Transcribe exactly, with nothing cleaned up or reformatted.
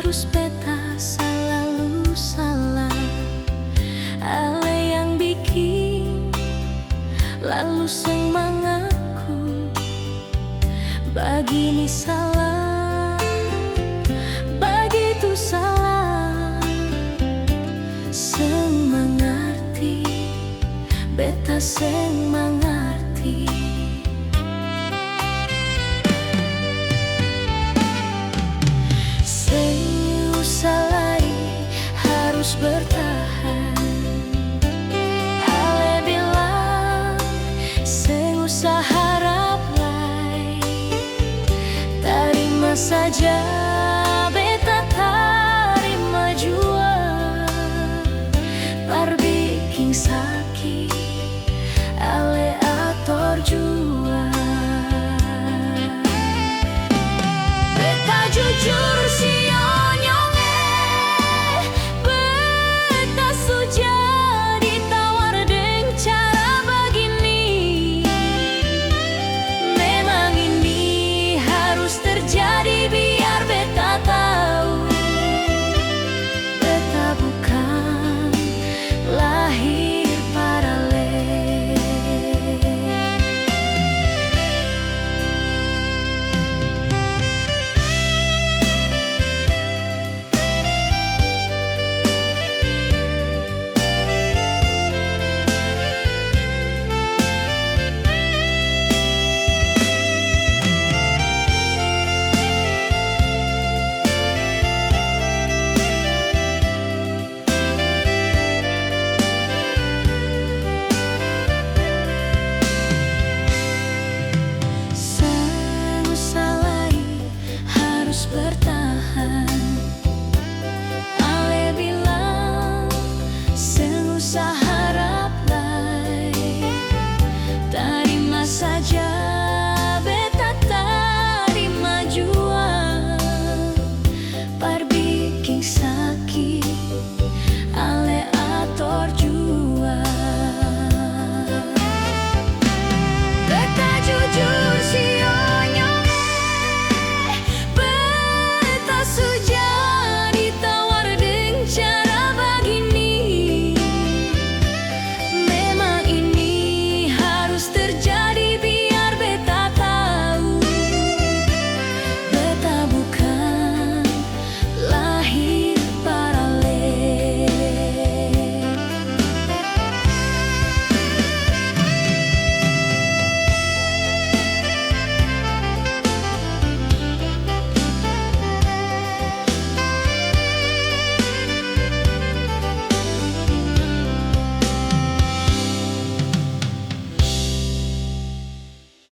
Beta salalu salah, ale yang biking, lalu seng mangaku. Bagini salah, bagitu salah, seng mangarti, beta seng mangarti. Seng usah lai harus bertahan. Ale bilang, seng usah harap lai. Tarima saja, beta tarima jua. Par biking saki, ale ator jua. Beta jujur, sinyonyong e, beta su jadi tawar deng cara bagini. Memang ini harus terjadi, biar beta tau. Beta bukan lahir parale. Seng usah lai harus bertahan.